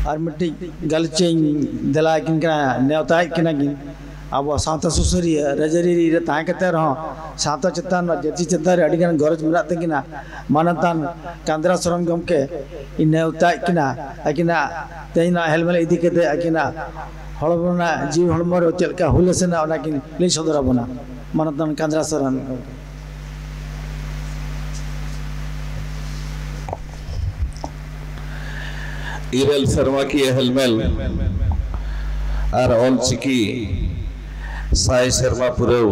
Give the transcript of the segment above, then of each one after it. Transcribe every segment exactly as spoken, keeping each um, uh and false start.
ᱟᱨ ᱢᱤᱫᱴᱤᱡ ᱜᱟᱞᱚᱪᱤᱧ ᱫᱮᱞᱟ ᱟᱹᱠᱤᱱ ᱠᱟᱱᱟ, ᱱᱮᱣᱛᱟᱭᱮᱫ ᱠᱤᱱᱟ ᱠᱤᱱ᱾ ᱟᱵᱚ ᱥᱟᱶᱛᱟ ᱥᱩᱥᱟᱹᱨᱤᱭᱟᱹ ᱨᱟᱡᱽᱟᱹᱨᱤ ᱨᱮ ᱛᱟᱦᱮᱸ ᱠᱟᱛᱮ ᱨᱮᱦᱚᱸ ᱥᱟᱶᱛᱟ ᱪᱮᱛᱟᱱ, ᱡᱟᱹᱛᱤ ᱪᱮᱛᱟᱱ ᱨᱮ ᱟᱹᱰᱤᱜᱟᱱ ᱜᱚᱨᱚᱡᱽ ᱢᱮᱱᱟᱜ ᱛᱟᱹᱠᱤᱱᱟ᱾ ᱢᱟᱱᱚᱛᱟᱱ ᱠᱟᱱᱫᱽᱨᱟ ᱥᱚᱨᱮᱱ ᱜᱚᱢᱠᱮ ᱤᱧ ᱱᱮᱣᱛᱟᱭᱮᱫ ᱠᱤᱱᱟ, ᱟᱹᱠᱤᱱᱟᱜ ᱛᱮᱦᱮᱧᱟᱜ ᱦᱮᱞᱢᱮᱞ ᱤᱫᱤ ᱠᱟᱛᱮ ᱟᱹᱠᱤᱱᱟᱜ ᱦᱚᱲᱢᱚ ᱨᱮᱱᱟᱜ, ᱡᱤᱣᱤ ᱦᱚᱲᱢᱚ ᱨᱮ ᱪᱮᱫ ᱞᱮᱠᱟ ᱦᱩᱞᱟᱹᱥ ᱮᱱᱟ, ᱚᱱᱟ ᱠᱤᱱ ᱞᱟᱹᱭ ᱥᱚᱫᱚᱨ ᱟᱵᱚᱱᱟ᱾ ᱢᱟᱱᱚᱛᱟᱱ ᱠᱟᱱᱫᱽᱨᱟ ᱥᱚᱨᱮᱱ ᱜᱚᱢᱠᱮ᱾ ᱤᱨᱟᱹᱞ ᱥᱮᱨᱢᱟ ᱠᱤᱭᱟᱹ ᱦᱮᱞᱢᱮᱞ ᱟᱨ ᱚᱞ ᱪᱤᱠᱤ ᱥᱟᱭ ᱥᱮᱨᱢᱟ ᱯᱩᱨᱟᱹᱣ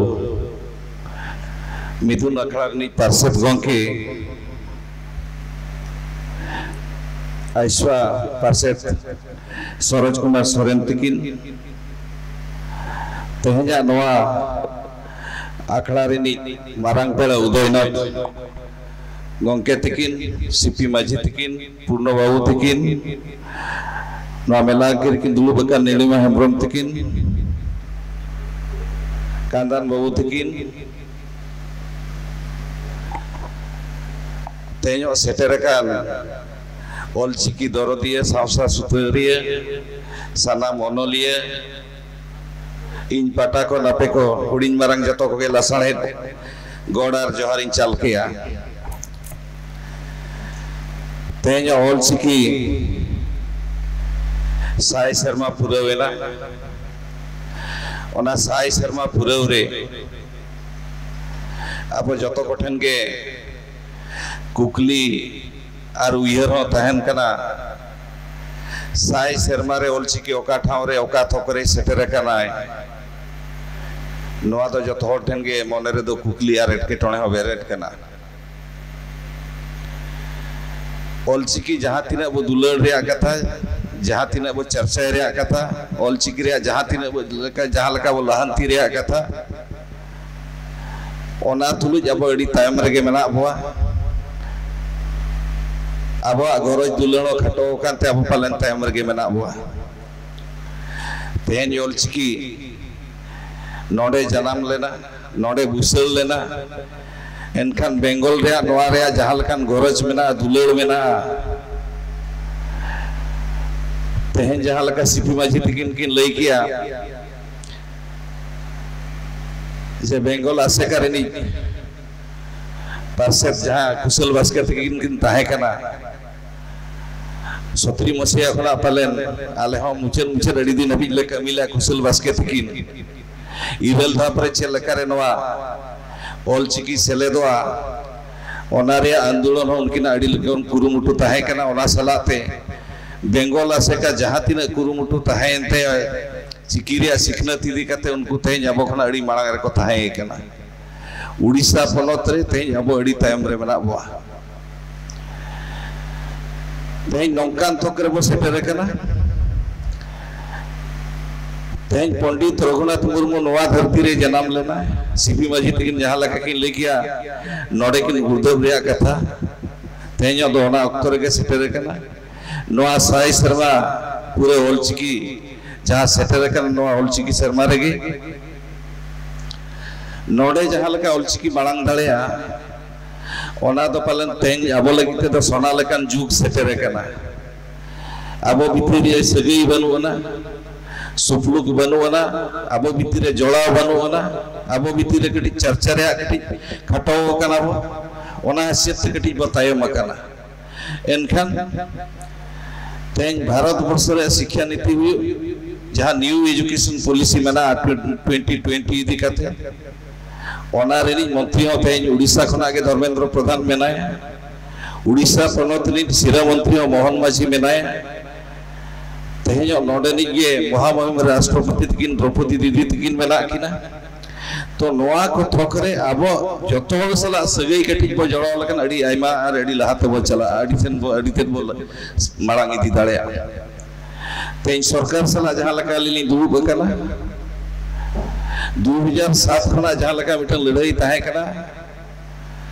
ᱢᱤᱫᱩᱱ ᱟᱠᱷᱲᱟ ᱨᱤᱱᱤᱡ ᱯᱟᱨᱥᱮᱛ ᱜᱚᱢᱠᱮ, ᱟᱭᱥᱣᱟ ᱯᱟᱨᱥᱮᱛ ᱥᱚᱨᱚᱡᱽ ᱠᱩᱢᱟᱨ ᱥᱚᱨᱮᱱ ᱛᱤᱠᱤᱱ, ᱛᱮᱦᱮᱧᱟᱜ ᱱᱚᱣᱟ ᱟᱠᱷᱲᱟ ᱨᱤᱱᱤᱡ ᱢᱟᱨᱟᱝ ᱯᱮᱲᱟ ᱩᱫᱚᱭᱱᱟᱛᱷ ᱜᱚᱢᱠᱮ ᱛᱤᱠᱤᱱ, ᱥᱤᱯᱤ ᱢᱟᱹᱡᱷᱤ ᱛᱤᱠᱤᱱ, ᱯᱩᱨᱱᱚ ᱵᱟᱹᱵᱩ ᱛᱤᱠᱤᱱ, ᱱᱚᱣᱟ ᱢᱮᱞᱟ ᱨᱮᱠᱤᱱ ᱫᱩᱲᱩᱵ ᱟᱠᱟᱱ ᱱᱤᱞᱤᱢᱟ ᱦᱮᱢᱵᱨᱚᱢ ᱛᱤᱠᱤᱱ, ᱠᱟᱱᱫᱟᱱ ᱵᱟᱹᱵᱩ ᱛᱤᱠᱤᱱ, ᱛᱮᱦᱮᱧᱚᱜ ᱥᱮᱴᱮᱨ ᱟᱠᱟᱱ ᱚᱞᱪᱤᱠᱤ ᱫᱚᱨᱚᱫᱤᱭᱟᱹ, ᱥᱟᱶᱛᱟ ᱥᱩᱥᱟᱹᱨᱤᱭᱟᱹ, ᱥᱟᱱᱟᱢ ᱚᱱᱚᱞᱤᱭᱟᱹ, ᱤᱧ ᱯᱟᱦᱴᱟ ᱠᱷᱚᱱ ᱟᱯᱮ ᱠᱚ ᱦᱩᱰᱤᱧ ᱢᱟᱨᱟᱝ ᱡᱚᱛᱚ ᱠᱚᱜᱮ ᱞᱟᱥᱟᱲᱦᱮᱫ ᱜᱚᱰ ᱟᱨ ᱡᱚᱦᱟᱨ ᱤᱧ ᱪᱟᱞ ᱠᱮᱭᱟ᱾ ᱛᱮᱦᱮᱧ ᱚᱞᱪᱤᱠᱤ ᱥᱟᱭ ᱥᱮᱨᱢᱟ ᱯᱩᱨᱟᱹᱣ ᱮᱱᱟ᱾ ᱚᱱᱟ ᱥᱟᱭ ᱥᱮᱨᱢᱟ ᱯᱩᱨᱟᱹᱣ ᱨᱮ ᱟᱵᱚ ᱡᱚᱛᱚ ᱠᱚᱴᱷᱮᱱ ᱜᱮ ᱠᱩᱠᱞᱤ ᱟᱨ ᱩᱭᱦᱟᱹᱨ ᱦᱚᱸ ᱛᱟᱦᱮᱱ ᱠᱟᱱᱟ, ᱥᱟᱭ ᱥᱮᱨᱢᱟ ᱨᱮ ᱚᱞᱪᱤᱠᱤ ᱚᱠᱟ ᱴᱷᱟᱶ ᱨᱮ, ᱚᱠᱟ ᱛᱷᱚᱠ ᱨᱮ ᱥᱮᱴᱮᱨ ᱟᱠᱟᱱᱟᱭ? ᱱᱚᱣᱟ ᱫᱚ ᱡᱚᱛᱚ ᱦᱚᱲ ᱴᱷᱮᱱ ᱜᱮ ᱢᱚᱱᱮ ᱨᱮᱫᱚ ᱠᱩᱠᱞᱤ ᱟᱨ ᱮᱴᱠᱮᱴᱚᱬᱮ ᱦᱚᱸ ᱵᱮᱨᱮᱫ ᱠᱟᱱᱟ᱾ ᱚᱞᱪᱤᱠᱤ ᱡᱟᱦᱟᱸ ᱛᱤᱱᱟᱹᱜ ᱵᱚ ᱫᱩᱞᱟᱹᱲ ᱨᱮᱭᱟᱜ ᱠᱟᱛᱷᱟ, ᱡᱟᱦᱟᱸ ᱛᱤᱱᱟᱹᱜ ᱵᱚ ᱪᱟᱨᱪᱟᱭ ᱨᱮᱭᱟᱜ ᱠᱟᱛᱷᱟ, ᱚᱞᱪᱤᱠᱤ ᱨᱮᱭᱟᱜ ᱡᱟᱦᱟᱸ ᱛᱤᱱᱟᱹᱜ ᱵᱚ ᱞᱮᱠᱟ, ᱡᱟᱦᱟᱸ ᱞᱮᱠᱟ ᱵᱚ ᱞᱟᱦᱟᱱᱛᱤ ᱨᱮᱭᱟᱜ ᱠᱟᱛᱷᱟ, ᱚᱱᱟ ᱛᱩᱞᱩᱡ ᱟᱵᱚ ᱟᱹᱰᱤ ᱛᱟᱭᱚᱢ ᱨᱮᱜᱮ ᱢᱮᱱᱟᱜ ᱵᱚᱣᱟ᱾ ᱟᱵᱚᱣᱟᱜ ᱜᱚᱨᱚᱡᱽ ᱫᱩᱞᱟᱹᱲ ᱦᱚᱸ ᱠᱷᱟᱴᱚ ᱟᱠᱟᱱ ᱛᱮ ᱟᱵᱚ ᱯᱟᱞᱮᱱ ᱛᱟᱭᱚᱢ ᱨᱮᱜᱮ ᱢᱮᱱᱟᱜ ᱵᱚᱣᱟ᱾ ᱛᱮᱦᱮᱧ ᱚᱞᱪᱤᱠᱤ ᱱᱚᱰᱮ ᱡᱟᱱᱟᱢ ᱞᱮᱱᱟ, ᱱᱚᱰᱮ ᱵᱩᱥᱟᱹᱲ ᱞᱮᱱᱟ, ᱮᱱᱠᱷᱟᱱ ᱵᱮᱝᱜᱚᱞ ᱨᱮᱭᱟᱜ, ᱱᱚᱣᱟ ᱨᱮᱭᱟᱜ ᱡᱟᱦᱟᱸ ᱞᱮᱠᱟᱱ ᱜᱚᱨᱚᱡᱽ ᱢᱮᱱᱟᱜᱼᱟ, ᱫᱩᱞᱟᱹᱲ ᱢᱮᱱᱟᱜᱼᱟ, ᱛᱮᱦᱮᱧ ᱡᱟᱦᱟᱸ ᱞᱮᱠᱟ ᱥᱤᱯᱤ ᱢᱟᱹᱡᱷᱤ ᱛᱤᱠᱤᱱ ᱠᱤᱱ ᱞᱟᱹᱭ ᱠᱮᱭᱟ ᱡᱮ ᱵᱮᱝᱜᱚᱞ ᱟᱥᱮᱠᱟ ᱨᱤᱱᱤᱡ ᱯᱟᱨᱥᱮᱛ ᱡᱟᱦᱟᱸ ᱠᱩᱥᱟᱹᱞ ᱵᱟᱥᱠᱮ ᱛᱤᱠᱤᱱ ᱠᱤᱱ ᱛᱟᱦᱮᱸ ᱠᱟᱱᱟ, ᱥᱚᱛᱨᱤ ᱢᱟᱹᱥᱤᱭᱟ ᱠᱷᱚᱱᱟᱜ ᱯᱟᱞᱮᱱ ᱟᱞᱮ ᱦᱚᱸ ᱢᱩᱪᱟᱹᱫ ᱢᱩᱪᱟᱹᱫ ᱟᱹᱰᱤ ᱫᱤᱱ ᱦᱟᱹᱵᱤᱡ ᱞᱮ ᱠᱟᱹᱢᱤ ᱞᱮᱫᱼᱟ ᱠᱩᱥᱟᱹᱞ ᱵᱟᱥᱠᱮ ᱛᱤᱠᱤᱱ᱾ ᱤᱨᱟᱹᱞ ᱫᱷᱟᱯ ᱨᱮ ᱪᱮᱫ ᱞᱮᱠᱟᱨᱮ ᱱᱚᱣᱟ ᱚᱞᱪᱤᱠᱤ ᱥᱮᱞᱮᱫᱚᱜᱼᱟ, ᱚᱱᱟ ᱨᱮᱭᱟᱜ ᱟᱱᱫᱳᱞᱚᱱ ᱦᱚᱸ ᱩᱱᱠᱤᱱᱟᱜ ᱟᱹᱰᱤ ᱞᱮᱠᱟᱱ ᱠᱩᱨᱩᱢᱩᱴᱩ ᱛᱟᱦᱮᱸ ᱠᱟᱱᱟ᱾ ᱚᱱᱟ ᱥᱟᱞᱟᱜ ᱛᱮ ᱵᱮᱝᱜᱚᱞ ᱟᱥᱮᱠᱟ ᱡᱟᱦᱟᱸ ᱛᱤᱱᱟᱹᱜ ᱠᱩᱨᱩᱢᱩᱴᱩ ᱛᱟᱦᱮᱸᱭᱮᱱ ᱛᱟᱭᱟ ᱪᱤᱠᱤ ᱨᱮᱭᱟᱜ ᱥᱤᱠᱷᱱᱟᱹᱛ ᱤᱫᱤ ᱠᱟᱛᱮ, ᱩᱱᱠᱩ ᱛᱮᱦᱮᱧ ᱟᱵᱚ ᱠᱷᱚᱱᱟᱜ ᱟᱹᱰᱤ ᱢᱟᱲᱟᱝ ᱨᱮᱠᱚ ᱛᱟᱦᱮᱸ ᱠᱟᱱᱟ᱾ ᱩᱲᱤᱥᱥᱟ ᱯᱚᱱᱚᱛ ᱨᱮ ᱛᱮᱦᱮᱧ ᱟᱵᱚ ᱟᱹᱰᱤ ᱛᱟᱭᱚᱢ ᱨᱮ ᱢᱮᱱᱟᱜ ᱵᱚᱣᱟ᱾ ᱛᱮᱦᱮᱧ ᱱᱚᱝᱠᱟᱱ ᱛᱷᱚᱠ ᱨᱮᱵᱚ ᱥᱮᱴᱮᱨ ᱟᱠᱟᱱᱟ᱾ ᱛᱮᱦᱮᱧ ᱯᱚᱱᱰᱤᱛ ᱨᱚᱜᱷᱩᱱᱟᱛᱷ ᱢᱩᱨᱢᱩ ᱱᱚᱣᱟ ᱫᱷᱟᱹᱨᱛᱤ ᱨᱮ ᱡᱟᱱᱟᱢ ᱞᱮᱱᱟ᱾ ᱥᱤᱯᱤ ᱢᱟᱹᱡᱷᱤ ᱛᱟᱹᱠᱤᱱ ᱡᱟᱦᱟᱸ ᱞᱮᱠᱟ ᱠᱤᱱ ᱞᱟᱹᱭ ᱠᱮᱭᱟ, ᱱᱚᱰᱮ ᱠᱤᱱ ᱜᱩᱲᱫᱟᱹᱣ ᱨᱮᱭᱟᱜ ᱠᱟᱛᱷᱟ, ᱛᱮᱦᱮᱧ ᱫᱚ ᱚᱱᱟ ᱚᱠᱛᱚ ᱨᱮᱜᱮ ᱥᱮᱴᱮᱨ ᱟᱠᱟᱱᱟ᱾ ᱱᱚᱣᱟ ᱥᱟᱭ ᱥᱮᱨᱢᱟ ᱯᱩᱨᱟᱹ ᱚᱞᱪᱤᱠᱤ ᱡᱟᱦᱟᱸ ᱥᱮᱴᱮᱨ ᱟᱠᱟᱱ, ᱱᱚᱣᱟ ᱚᱞᱪᱤᱠᱤ ᱥᱮᱨᱢᱟ ᱨᱮᱜᱮ ᱱᱚᱰᱮ ᱡᱟᱦᱟᱸ ᱞᱮᱠᱟ ᱚᱞᱪᱤᱠᱤ ᱢᱟᱲᱟᱝ ᱫᱟᱲᱮᱭᱟᱜᱼᱟ, ᱚᱱᱟ ᱫᱚ ᱯᱟᱞᱮᱱ ᱛᱮᱦᱮᱧ ᱟᱵᱚ ᱞᱟᱹᱜᱤᱫ ᱛᱮᱫᱚ ᱥᱚᱱᱟ ᱞᱮᱠᱟᱱ ᱡᱩᱜᱽ ᱥᱮᱴᱮᱨ ᱟᱠᱟᱱᱟ᱾ ᱟᱵᱚ ᱵᱷᱤᱛᱤᱨ ᱨᱮ ᱥᱟᱹᱜᱟᱹᱭ ᱵᱟᱹᱱᱩᱜ ᱟᱱᱟ, ᱥᱩᱯᱞᱩᱠ ᱵᱟᱹᱱᱩᱜ ᱟᱱᱟ, ᱟᱵᱚ ᱵᱷᱤᱛᱤᱨ ᱨᱮ ᱡᱚᱲᱟᱣ ᱵᱟᱹᱱᱩᱜ ᱟᱱᱟ, ᱟᱵᱚ ᱵᱷᱤᱛᱤᱨ ᱨᱮ ᱠᱟᱹᱴᱤᱡ ᱪᱟᱨᱪᱟ ᱨᱮᱭᱟᱜ ᱠᱟᱹᱴᱤᱡ ᱠᱷᱟᱴᱚ ᱟᱠᱟᱱᱟ ᱵᱚ, ᱚᱱᱟ ᱦᱤᱥᱟᱹᱵ ᱛᱮ ᱠᱟᱹᱴᱤᱡ ᱵᱚ ᱛᱟᱭᱚᱢ ᱟᱠᱟᱱᱟ᱾ ᱮᱱᱠᱷᱟᱱ ᱛᱮᱦᱮᱧ ᱵᱷᱟᱨᱚᱛ ᱵᱚᱨᱥᱚ ᱨᱮᱭᱟᱜ ᱥᱤᱠᱠᱷᱟ ᱱᱤᱛᱤ ᱦᱩᱭᱩᱜ, ᱡᱟᱦᱟᱸ ᱱᱤᱭᱩ ᱮᱡᱩᱠᱮᱥᱚᱱ ᱯᱚᱞᱤᱥᱤ ᱢᱮᱱᱟᱜᱼᱟ ᱴᱩᱭᱮᱱᱴᱤ ᱴᱩᱭᱮᱱᱴᱤ ᱤᱫᱤ ᱠᱟᱛᱮ, ᱚᱱᱟ ᱨᱤᱱᱤᱡ ᱢᱚᱱᱛᱨᱤ ᱦᱚᱸ ᱛᱮᱦᱮᱧ ᱩᱲᱤᱥᱥᱟ ᱠᱷᱚᱱᱟᱜ ᱜᱮ ᱫᱷᱚᱨᱢᱮᱱᱫᱨᱚ ᱯᱨᱚᱫᱷᱟᱱ ᱢᱮᱱᱟᱭᱟ᱾ ᱩᱲᱤᱥᱥᱟ ᱯᱚᱱᱚᱛ ᱨᱤᱱᱤᱡ ᱥᱤᱨᱟᱹ ᱢᱚᱱᱛᱨᱤ ᱦᱚᱸ ᱢᱳᱦᱚᱱ ᱢᱟᱹᱡᱷᱤ ᱢᱮᱱᱟᱭᱟ᱾ ᱛᱮᱦᱮᱧᱚᱜ ᱱᱚᱰᱮᱱᱤᱡ ᱜᱮ ᱢᱚᱦᱟᱢᱚᱦᱤᱢ ᱨᱟᱥᱴᱨᱚᱯᱚᱛᱤ ᱛᱟᱹᱠᱤᱱ ᱫᱨᱚᱯᱚᱫᱤ ᱫᱤᱫᱤ ᱛᱟᱹᱠᱤᱱ ᱢᱮᱱᱟᱜ ᱠᱤᱱᱟ᱾ ᱛᱚ ᱱᱚᱣᱟ ᱠᱚ ᱛᱷᱚᱠ ᱨᱮ ᱟᱵᱚ ᱡᱚᱛᱚ ᱦᱚᱲ ᱥᱟᱞᱟᱜ ᱥᱟᱹᱜᱟᱹᱭ ᱠᱟᱹᱴᱤᱡ ᱵᱚ ᱡᱚᱲᱟᱣ ᱞᱮᱠᱷᱟᱱ ᱟᱹᱰᱤ ᱟᱭᱢᱟ ᱟᱨ ᱟᱹᱰᱤ ᱞᱟᱦᱟ ᱛᱮᱵᱚ ᱪᱟᱞᱟᱜᱼᱟ, ᱟᱹᱰᱤ ᱴᱷᱮᱱ ᱵᱚ, ᱟᱹᱰᱤ ᱛᱮᱫ ᱵᱚ ᱢᱟᱲᱟᱝ ᱤᱫᱤ ᱫᱟᱲᱮᱭᱟᱜᱼᱟ᱾ ᱛᱮᱦᱮᱧ ᱥᱚᱨᱠᱟᱨ ᱥᱟᱞᱟᱜ ᱡᱟᱦᱟᱸ ᱞᱮᱠᱟ ᱟᱹᱞᱤᱧ ᱞᱤᱧ ᱫᱩᱲᱩᱵ ᱟᱠᱟᱱᱟ, ᱫᱩ ᱦᱟᱡᱟᱨ ᱥᱟᱛ ᱠᱷᱚᱱᱟᱜ ᱡᱟᱦᱟᱸ ᱞᱮᱠᱟ ᱢᱤᱫᱴᱟᱝ ᱞᱟᱹᱲᱦᱟᱹᱭ ᱛᱟᱦᱮᱸ ᱠᱟᱱᱟ,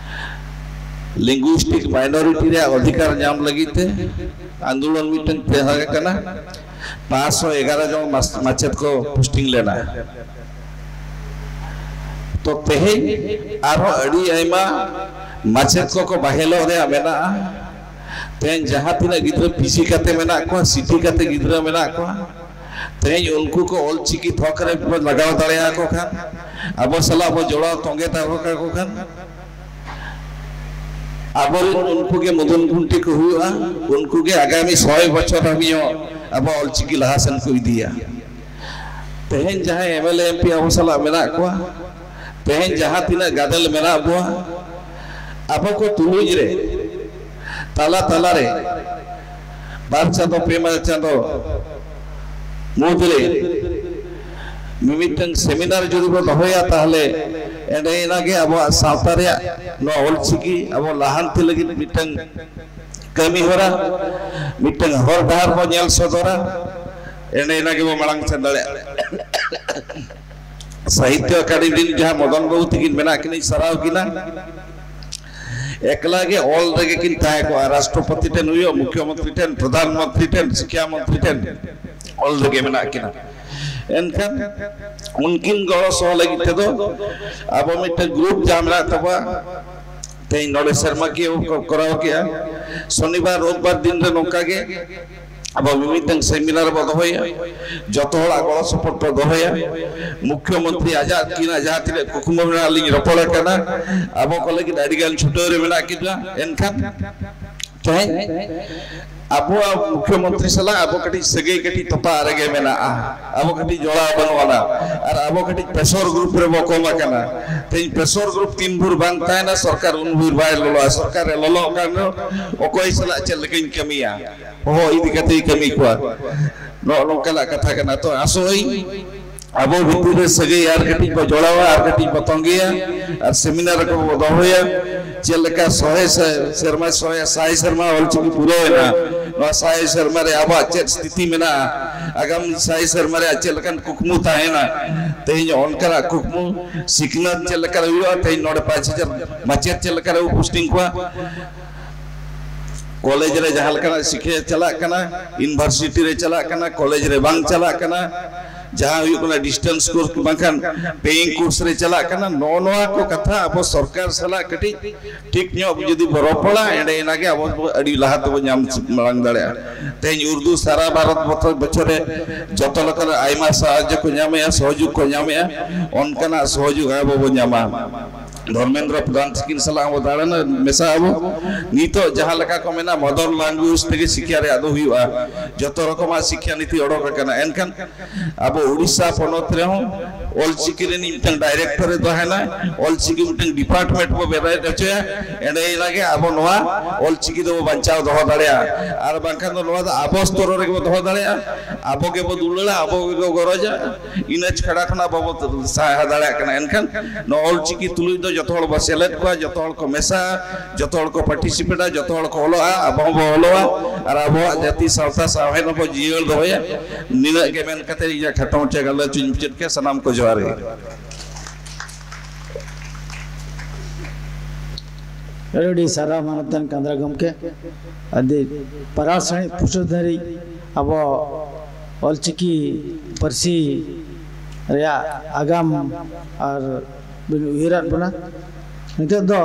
ᱞᱤᱝᱜᱩᱭᱤᱥᱴᱤᱠ ᱢᱟᱭᱱᱚᱨᱤᱴᱤ ᱨᱮᱭᱟᱜ ᱚᱫᱷᱤᱠᱟᱨ ᱧᱟᱢ ᱞᱟᱹᱜᱤᱫ ᱛᱮ ᱟᱱᱫᱳᱞᱚᱱ ᱢᱤᱫᱴᱟᱝ ᱛᱟᱦᱮᱸ ᱠᱟᱱᱟ᱾ ᱯᱟᱸᱪᱥᱚ ᱮᱜᱟᱨᱚ ᱡᱚᱱ ᱢᱟᱥ-, ᱢᱟᱪᱮᱫ ᱠᱚ ᱯᱳᱥᱴᱤᱝ ᱞᱮᱱᱟ᱾ ᱛᱚ ᱛᱮᱦᱮᱧ ᱟᱨᱦᱚᱸ ᱟᱹᱰᱤ ᱟᱭᱢᱟ ᱢᱟᱪᱮᱫ ᱠᱚᱠᱚ ᱵᱟᱦᱮᱞᱚᱜ ᱨᱮᱭᱟᱜ ᱢᱮᱱᱟᱜᱼᱟ᱾ ᱛᱮᱦᱮᱧ ᱡᱟᱦᱟᱸ ᱛᱤᱱᱟᱹᱜ ᱜᱤᱫᱽᱨᱟᱹ ᱯᱤᱥᱤ ᱠᱟᱛᱮ ᱢᱮᱱᱟᱜ ᱠᱚᱣᱟ, ᱥᱤᱴᱤ ᱠᱟᱛᱮ ᱜᱤᱫᱽᱨᱟᱹ ᱢᱮᱱᱟᱜ ᱠᱚᱣᱟ, ᱛᱮᱦᱮᱧ ᱩᱱᱠᱩ ᱠᱚ ᱚᱞᱪᱤᱠᱤ ᱛᱷᱚᱠ ᱨᱮ ᱵᱚ ᱞᱟᱜᱟᱣ ᱫᱟᱲᱮᱭᱟᱠᱚ ᱠᱷᱟᱱ, ᱟᱵᱚ ᱥᱟᱞᱟᱜ ᱵᱚ ᱡᱚᱲᱟᱣ ᱛᱚᱸᱜᱮ ᱛᱟᱠᱚ ᱠᱷᱟᱱ, ᱟᱵᱚᱨᱮᱱ ᱩᱱᱠᱩ ᱜᱮ ᱢᱩᱫᱩᱱ ᱜᱩᱱᱴᱤ ᱠᱚ ᱦᱩᱭᱩᱜᱼᱟ, ᱩᱱᱠᱩ ᱜᱮ ᱟᱜᱟᱢᱤ ᱥᱚᱭ ᱵᱚᱪᱷᱚᱨ ᱦᱟᱹᱵᱤᱡ ᱦᱚᱸ ᱟᱵᱚ ᱚᱞᱪᱤᱠᱤ ᱞᱟᱦᱟ ᱥᱮᱱ ᱠᱚ ᱤᱫᱤᱭᱟ᱾ ᱛᱮᱦᱮᱧ ᱡᱟᱦᱟᱸᱭ M L A M P ᱟᱵᱚ ᱥᱟᱞᱟᱜ ᱢᱮᱱᱟᱜ ᱠᱚᱣᱟ, ᱛᱮᱦᱮᱧ ᱡᱟᱦᱟᱸ ᱛᱤᱱᱟᱹᱜ ᱜᱟᱫᱮᱞ ᱢᱮᱱᱟᱜ ᱵᱚᱣᱟ, ᱟᱵᱚ ᱠᱚ ᱛᱩᱞᱩᱡ ᱨᱮ ᱛᱟᱞᱟ ᱛᱟᱞᱟ ᱨᱮ ᱵᱟᱨ ᱪᱟᱸᱫᱚ ᱯᱮ ᱢᱟᱦᱟ ᱪᱟᱸᱫᱚ ᱢᱩᱫᱽᱨᱮ ᱢᱤᱢᱤᱫᱴᱟᱝ ᱥᱮᱢᱤᱱᱟᱨ ᱡᱩᱫᱤ ᱵᱚ ᱫᱚᱦᱚᱭᱟ, ᱛᱟᱦᱚᱞᱮ ᱮᱸᱰᱮ ᱮᱱᱟᱜᱮ ᱟᱵᱚᱣᱟᱜ ᱥᱟᱶᱛᱟ ᱨᱮᱭᱟᱜ ᱱᱚᱣᱟ ᱚᱞᱪᱤᱠᱤ ᱟᱵᱚ ᱞᱟᱦᱟᱱᱛᱤ ᱞᱟᱹᱜᱤᱫ ᱢᱤᱫᱴᱟᱝ ᱠᱟᱹᱢᱤ ᱦᱚᱨᱟ, ᱢᱤᱫᱴᱟᱝ ᱦᱚᱨ ᱰᱟᱦᱟᱨ ᱵᱚ ᱧᱮᱞ ᱥᱚᱫᱚᱨᱟ᱾ ᱮᱸᱰᱮ ᱮᱱᱟᱜᱮ ᱵᱚ ᱢᱟᱲᱟᱝ ᱥᱮᱱ ᱫᱟᱲᱮᱭᱟᱜᱼᱟ᱾ ᱥᱟᱦᱤᱛᱭᱚ ᱟᱠᱟᱰᱮᱢᱤ ᱨᱤᱱ ᱡᱟᱦᱟᱸ ᱢᱚᱫᱚᱱ ᱵᱟᱹᱵᱩ ᱛᱤᱠᱤᱱ ᱢᱮᱱᱟᱜ ᱠᱤᱱᱟ, ᱥᱟᱨᱦᱟᱣ ᱠᱤᱱᱟ᱾ ᱮᱠᱞᱟ ᱜᱮ ᱚᱞ ᱨᱮᱜᱮ ᱠᱤᱱ ᱛᱟᱦᱮᱸ ᱠᱚᱜᱼᱟ, ᱨᱟᱥᱴᱨᱚᱯᱚᱛᱤ ᱴᱷᱮᱱ ᱦᱩᱭᱩᱜ, ᱢᱩᱠᱷᱭᱚᱢᱚᱱᱛᱨᱤ ᱴᱷᱮᱱ, ᱯᱨᱚᱫᱷᱟᱱ ᱢᱚᱱᱛᱨᱤ ᱴᱷᱮᱱ, ᱥᱤᱠᱠᱷᱟ ᱢᱚᱱᱛᱨᱤ ᱴᱷᱮᱱ ᱚᱞ ᱨᱮᱜᱮ ᱢᱮᱱᱟᱜ ᱠᱤᱱᱟ᱾ ᱮᱱᱠᱷᱟᱱ ᱩᱱᱠᱤᱱ ᱜᱚᱲᱚ ᱥᱚᱦᱚ ᱞᱟᱹᱜᱤᱫ ᱛᱮᱫᱚ ᱟᱵᱚ ᱢᱤᱫᱴᱟᱝ ᱜᱨᱩᱯ ᱡᱟᱦᱟᱸ ᱢᱮᱱᱟᱜ ᱛᱟᱵᱚᱣᱟ, ᱛᱮᱦᱮᱧ ᱱᱚᱰᱮ ᱥᱮᱨᱢᱟ ᱠᱤᱭᱟᱹ ᱠᱚ ᱠᱚᱨᱟᱣ ᱠᱮᱜᱼᱟ, ᱥᱚᱱᱤᱵᱟᱨ ᱨᱳᱵᱵᱟᱨ ᱫᱤᱱ ᱨᱮ ᱱᱚᱝᱠᱟ ᱜᱮ ᱟᱵᱚ ᱢᱤᱢᱤᱫᱴᱟᱝ ᱥᱮᱢᱤᱱᱟᱨ ᱵᱚ ᱫᱚᱦᱚᱭᱟ᱾ ᱡᱚᱛᱚ ᱦᱚᱲᱟᱜ ᱜᱚᱲᱚ ᱥᱚᱯᱚᱦᱚᱫ ᱵᱚ ᱫᱚᱦᱚᱭᱟ᱾ ᱢᱩᱠᱷᱭᱚᱢᱚᱱᱛᱨᱤ ᱟᱡᱟᱜ ᱠᱤᱱᱟᱜ ᱡᱟᱦᱟᱸ ᱛᱤᱱᱟᱹᱜ ᱠᱩᱠᱢᱩ ᱢᱮᱱᱟᱜᱼᱟ, ᱟᱹᱞᱤᱧ ᱨᱚᱯᱚᱲ ᱟᱠᱟᱱᱟ, ᱟᱵᱚ ᱠᱚ ᱞᱟᱹᱜᱤᱫ ᱟᱹᱰᱤ ᱜᱟᱱ ᱪᱷᱩᱴᱟᱹᱣ ᱨᱮ ᱢᱮᱱᱟᱜ ᱠᱤᱱᱟ᱾ ᱮᱱᱠᱷᱟᱱ ᱛᱮᱦᱮᱧ ᱟᱵᱚᱣᱟᱜ ᱢᱩᱠᱷᱭᱚᱢᱚᱱᱛᱨᱤ ᱥᱟᱞᱟᱜ ᱟᱵᱚ ᱠᱟᱹᱴᱤᱡ ᱥᱟᱹᱜᱟᱹᱭ ᱠᱟᱹᱴᱤᱡ ᱛᱚᱯᱟᱜ ᱨᱮᱜᱮ ᱢᱮᱱᱟᱜᱼᱟ, ᱟᱵᱚ ᱠᱟᱹᱴᱤᱡ ᱡᱚᱲᱟᱣ ᱵᱟᱹᱱᱩᱜ ᱟᱱᱟ, ᱟᱨ ᱟᱵᱚ ᱠᱟᱹᱴᱤᱡ ᱯᱨᱮᱥᱚᱨ ᱜᱨᱩᱯ ᱨᱮᱵᱚ ᱠᱚᱢ ᱟᱠᱟᱱᱟ᱾ ᱛᱮᱦᱮᱧ ᱯᱨᱮᱥᱚᱨ ᱜᱨᱩᱯ ᱛᱤᱱ ᱵᱷᱳᱨ ᱵᱟᱝ ᱛᱟᱦᱮᱱᱟ, ᱥᱚᱨᱠᱟᱨ ᱩᱱ ᱵᱷᱳᱨ ᱵᱟᱭ ᱞᱚᱞᱚᱜᱼᱟ᱾ ᱥᱚᱨᱠᱟᱨ ᱮ ᱞᱚᱞᱚᱜ ᱠᱟᱱ ᱨᱮᱦᱚᱸ ᱚᱠᱚᱭ ᱥᱟᱞᱟᱜ ᱪᱮᱫ ᱞᱮᱠᱟᱧ ᱠᱟᱹᱢᱤᱭᱟ, ᱦᱚᱦᱚ ᱤᱫᱤ ᱠᱟᱛᱮ ᱠᱟᱹᱢᱤ ᱠᱚᱣᱟ᱾ ᱱᱚᱜᱼᱚ ᱱᱚᱝᱠᱟᱱᱟᱜ ᱠᱟᱛᱷᱟ ᱠᱟᱱᱟ᱾ ᱛᱚ ᱟᱥᱚᱜ ᱟᱹᱧ ᱟᱵᱚ ᱵᱷᱤᱛᱤᱨ ᱨᱮ ᱥᱟᱹᱜᱟᱹᱭ ᱟᱨ ᱠᱟᱹᱴᱤᱡ ᱵᱚ ᱡᱚᱲᱟᱣᱟ, ᱟᱨ ᱠᱟᱹᱴᱤᱡ ᱵᱚ ᱛᱚᱸᱜᱮᱭᱟ, ᱟᱨ ᱥᱮᱢᱤᱱᱟᱨ ᱠᱚ ᱵᱚ ᱫᱚᱦᱚᱭᱟ᱾ ᱪᱮᱫ ᱞᱮᱠᱟ ᱥᱚᱦᱮ ᱥᱮ-, ᱥᱮᱨᱢᱟ, ᱥᱚᱦᱮ ᱥᱟᱭ ᱥᱮᱨᱢᱟ ᱚᱞᱪᱤᱠᱤ ᱯᱩᱨᱟᱹᱣ ᱮᱱᱟ, ᱱᱚᱣᱟ ᱥᱟᱭ ᱥᱮᱨᱢᱟ ᱨᱮ ᱟᱵᱚᱣᱟᱜ ᱪᱮᱫ ᱥᱛᱷᱤᱛᱤ ᱢᱮᱱᱟᱜᱼᱟ, ᱟᱜᱟᱢ ᱥᱟᱭ ᱥᱮᱨᱢᱟ ᱨᱮᱭᱟᱜ ᱪᱮᱫ ᱞᱮᱠᱟᱱ ᱠᱩᱠᱢᱩ ᱛᱟᱦᱮᱱᱟ, ᱛᱮᱦᱮᱧ ᱚᱱᱠᱟᱱᱟᱜ ᱠᱩᱠᱢᱩ, ᱥᱤᱠᱷᱱᱟᱹᱛ ᱪᱮᱫ ᱞᱮᱠᱟ ᱨᱮ ᱦᱩᱭᱩᱜᱼᱟ, ᱛᱮᱦᱮᱧ ᱱᱚᱰᱮ ᱯᱟᱸᱪ ᱦᱟᱡᱟᱨ ᱢᱟᱪᱮᱫ ᱪᱮᱫ ᱞᱮᱠᱟ ᱨᱮ ᱵᱚ ᱯᱳᱥᱴᱤᱝ ᱠᱚᱣᱟ, ᱠᱚᱞᱮᱡᱽ ᱨᱮ ᱡᱟᱦᱟᱸ ᱞᱮᱠᱟᱱᱟᱜ ᱥᱤᱠᱷᱭᱟᱹ ᱪᱟᱞᱟᱜ ᱠᱟᱱᱟ, ᱤᱭᱩᱱᱤᱵᱷᱟᱨᱥᱤᱴᱤ ᱨᱮ ᱪᱟᱞᱟᱜ ᱠᱟᱱᱟ, ᱠᱚᱞᱮᱡᱽ ᱨᱮ ᱵᱟᱝ ᱪᱟᱞᱟᱜ ᱠᱟᱱᱟ, ᱡᱟᱦᱟᱸ ᱦᱩᱭᱩᱜ ᱠᱟᱱᱟ ᱰᱤᱥᱴᱮᱱᱥ ᱠᱳᱨᱥ ᱵᱟᱝᱠᱷᱟᱱ ᱯᱮᱭᱤᱝ ᱠᱳᱨᱥ ᱨᱮ ᱪᱟᱞᱟᱜ ᱠᱟᱱᱟ᱾ ᱱᱚᱜᱼᱚ ᱱᱚᱣᱟ ᱠᱚ ᱠᱟᱛᱷᱟ ᱟᱵᱚ ᱥᱚᱨᱠᱟᱨ ᱥᱟᱞᱟᱜ ᱠᱟᱹᱴᱤᱡ ᱴᱷᱤᱠ ᱧᱚᱜ ᱡᱩᱫᱤ ᱵᱚ ᱨᱚᱯᱚᱲᱟ, ᱮᱸᱰᱮ ᱮᱱᱟᱜᱮ ᱟᱵᱚ ᱵᱚ ᱟᱹᱰᱤ ᱞᱟᱦᱟ ᱛᱮᱵᱚ ᱧᱟᱢ ᱢᱟᱲᱟᱝ ᱫᱟᱲᱮᱭᱟᱜᱼᱟ᱾ ᱛᱮᱦᱮᱧ ᱩᱨᱫᱩ ᱥᱟᱨᱟ ᱵᱷᱟᱨᱚᱛ ᱵᱚᱪᱷᱚᱨ ᱵᱚᱪᱷᱚᱨ ᱨᱮ ᱡᱚᱛᱚ ᱞᱮᱠᱟᱱᱟᱜ ᱟᱭᱢᱟ ᱥᱟᱦᱟᱡᱽᱡᱚ ᱠᱚ ᱧᱟᱢᱮᱜᱼᱟ, ᱥᱚᱦᱚᱡᱳᱜᱽ ᱠᱚ ᱧᱟᱢᱮᱜᱼᱟ, ᱚᱱᱠᱟᱱᱟᱜ ᱥᱚᱦᱚᱡᱳᱜᱽ ᱟᱵᱚ ᱵᱚ ᱧᱟᱢᱟ᱾ ᱫᱷᱚᱨᱢᱮᱱᱫᱨᱚ ᱯᱨᱚᱫᱷᱟᱱ ᱛᱤᱠᱤᱱ ᱥᱟᱞᱟᱜ ᱦᱚᱸ ᱵᱚ ᱫᱟᱬᱟᱱᱟ, ᱢᱮᱥᱟᱜ ᱟᱵᱚ᱾ ᱱᱤᱛᱚᱜ ᱡᱟᱦᱟᱸ ᱞᱮᱠᱟ ᱠᱚ ᱢᱮᱱᱟ, ᱢᱟᱫᱟᱨ ᱞᱟᱝᱜᱩᱭᱮᱡᱽ ᱛᱮᱜᱮ ᱥᱤᱠᱷᱭᱟ ᱨᱮᱭᱟᱜ ᱫᱚ ᱦᱩᱭᱩᱜᱼᱟ᱾ ᱡᱚᱛᱚ ᱨᱚᱠᱚᱢᱟᱜ ᱥᱤᱠᱷᱭᱟ ᱱᱤᱛᱤ ᱚᱰᱚᱠ ᱟᱠᱟᱱᱟ, ᱮᱱᱠᱷᱟᱱ ᱟᱵᱚ ᱩᱲᱤᱥᱥᱟ ᱯᱚᱱᱚᱛ ᱨᱮᱦᱚᱸ ᱚᱞᱪᱤᱠᱤ ᱨᱤᱱᱤᱡ ᱢᱤᱫᱴᱟᱝ ᱰᱟᱭᱨᱮᱠᱴᱚᱨ ᱮ ᱛᱟᱦᱮᱱᱟ, ᱚᱞᱪᱤᱠᱤ ᱢᱤᱫᱴᱟᱝ ᱰᱤᱯᱟᱨᱴᱢᱮᱱᱴ ᱵᱚ ᱵᱮᱨᱮᱫ ᱦᱚᱪᱚᱭᱟ, ᱮᱸᱰᱮ ᱮᱱᱟᱜᱮ ᱟᱵᱚ ᱱᱚᱣᱟ ᱚᱞᱪᱤᱠᱤ ᱫᱚᱵᱚ ᱵᱟᱧᱪᱟᱣ ᱫᱚᱦᱚ ᱫᱟᱲᱮᱭᱟᱜᱼᱟ᱾ ᱟᱨ ᱵᱟᱝᱠᱷᱟᱱ ᱫᱚ ᱱᱚᱣᱟ ᱫᱚ ᱟᱵᱚ ᱥᱛᱚᱨ ᱨᱮᱜᱮ ᱵᱚ ᱫᱚᱦᱚ ᱫᱟᱲᱮᱭᱟᱜᱼᱟ, ᱟᱵᱚ ᱜᱮᱵᱚ ᱫᱩᱞᱟᱹᱲᱟ, ᱟᱵᱚ ᱜᱮᱵᱚ ᱜᱚᱨᱚᱡᱟ᱾ ᱤᱱᱟᱹ ᱪᱷᱟᱲᱟ ᱠᱷᱚᱱᱟᱜ ᱵᱟᱵᱚ ᱥᱟᱦᱟ ᱫᱟᱲᱮᱭᱟᱜ ᱠᱟᱱᱟ᱾ ᱮᱱᱠᱷᱟᱱ ᱱᱚᱣᱟ ᱚᱞᱪᱤᱠᱤ ᱛᱩᱞᱩᱡ ᱫᱚ ᱡᱚᱛᱚ ᱦᱚᱲ ᱵᱚ ᱥᱮᱞᱮᱫ ᱠᱚᱣᱟ, ᱡᱚᱛᱚ ᱦᱚᱲ ᱠᱚ ᱢᱮᱥᱟᱜᱼᱟ, ᱡᱚᱛᱚ ᱦᱚᱲ ᱠᱚ ᱯᱟᱨᱴᱤᱥᱤᱯᱮᱴᱟ, ᱡᱚᱛᱚ ᱦᱚᱲ ᱠᱚ ᱚᱞᱚᱜᱼᱟ, ᱟᱵᱚ ᱦᱚᱸᱵᱚ ᱚᱞᱚᱜᱼᱟ, ᱟᱨ ᱟᱵᱚᱣᱟᱜ ᱡᱟᱹᱛᱤ ᱥᱟᱶᱛᱟ ᱥᱟᱶᱦᱮᱫ ᱦᱚᱸᱵᱚ ᱡᱤᱭᱟᱹᱲ ᱫᱚᱦᱚᱭᱟ᱾ ᱱᱤᱱᱟᱹᱜ ᱜᱮ ᱢᱮᱱ ᱠᱟᱛᱮ ᱤᱧᱟᱹᱜ ᱠᱷᱟᱴᱚ ᱢᱟᱪᱷᱟ ᱜᱟᱞᱚᱪ ᱤᱧ ᱢᱩᱪᱟᱹᱫ ᱠᱮᱫ᱾ ᱥᱟᱱᱟᱢ ᱠᱚ ᱡᱚᱦᱟᱨ ᱜᱮ᱾ ᱟᱹᱰᱤ ᱟᱹᱰᱤ ᱥᱟᱨᱦᱟᱣ ᱢᱟᱱᱚᱛᱟᱱ ᱠᱟᱸᱫᱽᱨᱟ ᱜᱚᱢᱠᱮ᱾ ᱟᱹᱰᱤ ᱯᱟᱨᱟᱥᱟᱹᱦᱤᱡ ᱯᱩᱥᱟᱹ ᱫᱷᱟᱹᱨᱤᱡ ᱟᱵᱚ ᱚᱞᱪᱤᱠᱤ ᱯᱟᱹᱨᱥᱤ ᱨᱮᱭᱟᱜ ᱟᱜᱟᱢ ᱟᱨ ᱵᱤᱱ ᱩᱭᱦᱟᱹᱨᱟᱫ ᱵᱚᱱᱟ᱾ ᱱᱤᱛᱚᱜ ᱫᱚ